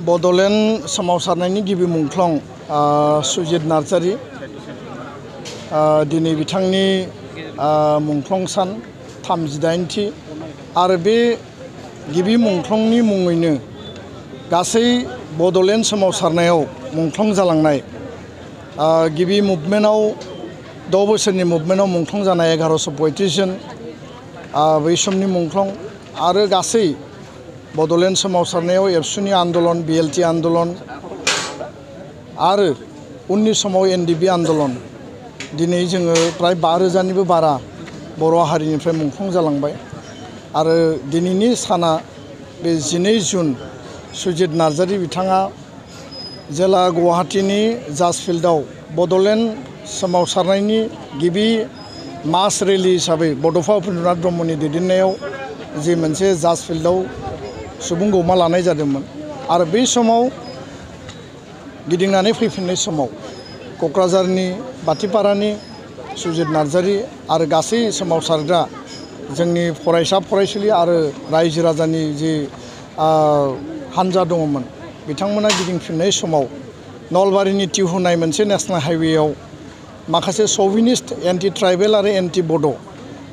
बड'लेण्ड सोमावसारनायनि गिबि मुंख्लं सुजित नार्जारी दिनै बिथांनि मुंख्लं सान 38थि आरो बे गिबि मुंख्लंनि मुङैनो गासै बड'लेण्ड सोमावसारनायाव मुंख्लं जालांनाय गिबि मुभमेन्टआव 6 बोसोरनि मुभमेन्टआव मुंख्लं जानाय 1135 जन बै समनि मुंख्लं आरो गासै बड'लेण्ड सोमावसारनायाव एबसुनि आन्दलन बिएलटि आन्दलन आरो उननि समाव एनडिबि आन्दलन दिनै जोङो प्राय 5000निबो बारा बर' हारिनिफ्राय मुंख्लं जालांबाय आरो दिनैनि साना बे 12 जुन सुजित नार्जारी बिथाङा जेला गुवाहाटीनि जाज फिल्डआव बड'लेण्ड सोमावसारनायनि गिबि मास रेलि हिसाबै बड'फा उपेन्द्रनाथ ब्रह्मनि दैदेननायाव जे मोनसे जाज फिल्डआव सुबुं गौमा लानाय जादोंमोन आरो बै समाव गिदिंनानै फैफिननाय समाव क'क्राझारनि बाथिपारानि सुजित नार्जारी आरो गासै सोमावसारग्रा जोंनि फरायसा फरायसुलि आरो रायजो राजानि जे हानजा दङमोन बिथांमोना गिदिंफिननाय समाव नलबारिनि टिहुनाय मोनसे नेशनेल हाइवेआव माखासे सभिनिस्ट एन्टि ट्राइबेल आरो एन्टि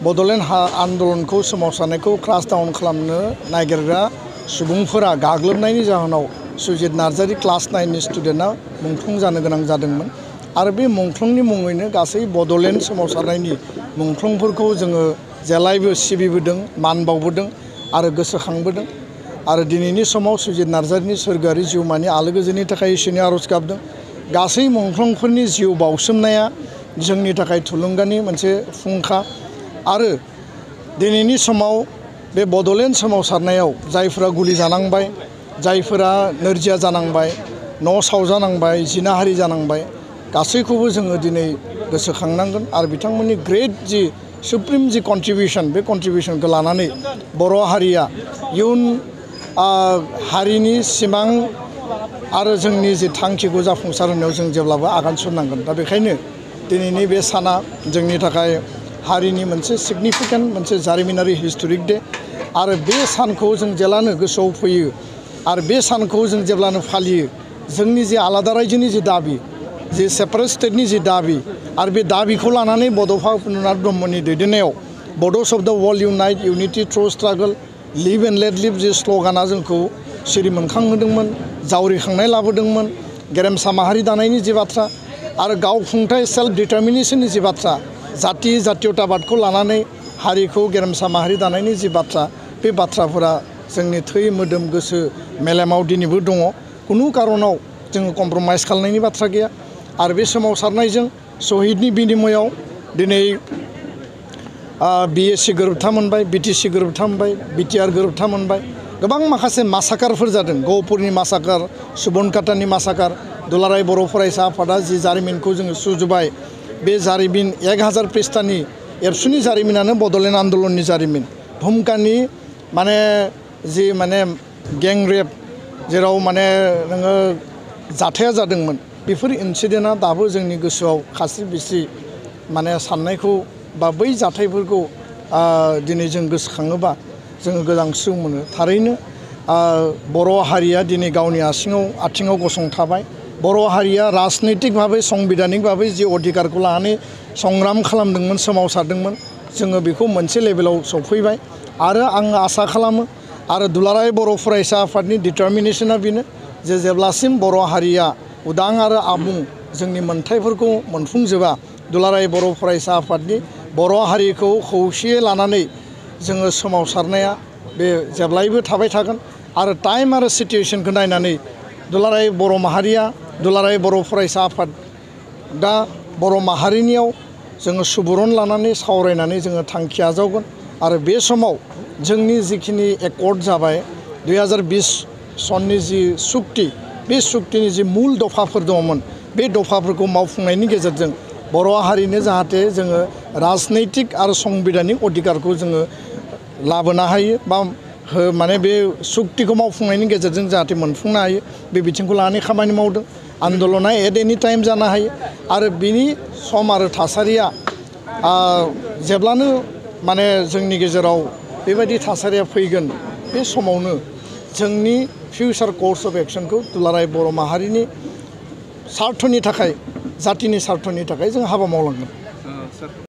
बड'लेण्ड आन्दलनखौ सोमावसारनायखौ क्रास डाउन खालामनो नागिरग्रा सुबुंफोरा गाग्लोबनायनि जाहोनाव सुजित नार्जारी क्लास 9नि स्टुडेन्टआ मुंख्लं जानो गोनां जादोंमोन आरो बे मुंख्लंनि मुङैनो गासै बड'लेण्ड सोमावसारनायनि मुंख्लंफोरखौ जोङो जेलायबो सिबिबोदों मान बावबोदों आरो गोसोखांबोदों आरो दिनैनि समाव सुजित नार्जारीनि सोरगोआरि जिउमानि आलो गोजोननि थाखाय इसोरनि आरज गाबदों गासै मुंख्लंफोरनि जिउ बावसोमनाया जोंनि थाखाय थुलुंगानि मोनसे फुंखा आरो दिनैनि समाव बे बड'लेण्ड सोमावसारनायाव जायफोरा गुलि जानांबाय जायफोरा नोरजिया जानांबाय न' सावजानांबाय जिनाहारि जानांबाय गासैखौबो जोङो दिनै गोसोखांनांगोन आरो बिथांमोननि ग्रेट जि सुप्रिम जि कन्ट्रिबिउसन बे कन्ट्रिबिउसनखौ लानानै बर' हारिया इयुन हारिनि सिमां आरो जोंनि जि थांखिखौ जाफुंसार होनायाव जों जेब्लाबो आगान सुरनांगोन दा बेखायनो दिनैनि बे साना जोंनि थाखाय हारिनि मोनसे सिगनिफिकेन्ट मोनसे जारिमिनारि हिस्टरिक डे आरो बे सानखौ जों जेब्लानो गोसोआव फैयो आरो बे सानखौ जों जेब्लानो फालियो जोंनि जे आलादा रायजोनि जि दाबि जे सेपारेट स्टेटनि जि दाबि आरो बे दाबिखौ लानानै बड'फा उपेन्द्रनाथ ब्रह्मनि दैदेननायाव Bodos of the world unite unity through struggle live and let live जे स्ल'गाना जोंखौ सिरि मोनखांहोदोंमोन जावरिखांनाय लाबोदोंमोन गेरेमसा माहारि दानायनि जि बाथ्रा आरो गावखुंथाय सेल्फ डिटारमिनेशननि जि बाथ्रा जाति जातीयताबादखौ लानानै हारिखौ गेरेमसा माहारि दानायनि जि बाथ्रा बे बाथ्राफोरा जोंनि थै मोदोम गोसो मेलेमाव दिनैबो दङ खुनु कारनाव जोङो कमप्रमाइज खालामनायनि बाथ्रा गैया आरो बे सोमावसारनायजों शहीदनि बिनिमयआव दिनै BSc गोरोबथा मोनबाय BTC गोरोबथा मोनबाय BTR गोरोबथा मोनबाय गोबां माखासे मासाकारफोर जादों गहपुरनि मासाकार सुबनकाटानि मासाकार दुलाराय बर' फरायसा आफादा जि जारिमिनखौ जोङो सुजुबाय बे जारिमिन 1000 पृष्ठानि एबसुनि जारिमिनानो बड'लेण्ड आन्दलननि जारिमिन भुमकानि माने जि माने गें रेप जेराव माने नोङो जाथाया जादोंमोन बेफोर इन्सिडेन्टआ दाबो जोंनि गोसोआव खास्रि बिस्रि माने साननायखौ बा बै जाथायफोरखौ दिनै जों गोसोखाङोबा जोङो गोजांस्रिउ मोनो थारैनो बर' हारिया दिनै गावनि आथिङाव गसंथाबाय बर' हारिया राजनैतिक भाबै संबिधानिक भाबै जि अधिकारखौ लानानै संग्राम खालामदोंमोन सोमावसारदोंमन जोङो बेखौ मोनसे लेभेलाव सफैबाय आरो आं आसा खालामो आरो दुलाराय बर' फरायसा आफादनि डिटारमिनेशना बेनो जे जेब्लासिम बर' हारिया उदां आरो आबुं जोंनि मोनथायफोरखौ मोनफुंजोबा दुलाराय बर' फरायसा आफादनि बर' हारिखौ खौसेयै लानानै जोङो सोमावसारनाया बे जेब्लायबो थाबाय थागोन आरो टाइम आरो सिटुएशनखौ नायनानै दुलाराय बर' माहारिया दुलाराय बर' फरायसा आफाद दा बर' माहारिनियाव जोङो सुबुरुन लानानै सावरायनानै जोङो थांखि आजावगोन आरो बे समाव जोंनि जिखिनि एकर्ड जाबाय 2020 सननि जि सुक्ति बे सुक्तिनि जि मुल दफाफोर दङमोन बे दफाफोरखौ मावफुंनायनि गेजेरजों बर' हारिनो जाहाथे जोङो राजनैतिक आरो संबिधानिक अधिकारखौ जोङो लाबोनो हायो बा माने बे सुक्तिखौ मावफुंनायनि गेजेरजों जाहाथे मोनफुंनो हायो बे बिथिंखौ लानानै खामानि मावदों आन्दलना एट एनि टाइम जानो हायो आरो बिनि सम आरो थासारिया जेब्लानो माने जोंनि गेजेराव बेबायदि थासारिया फैगोन बे समावनो जोंनि फिउचार कर्स अफ एक्शनखौ दुलाराय बर' माहारिनि सार्थनि थाखाय जातिनि सार्थनि थाखाय जों हाबा मावलांगोन।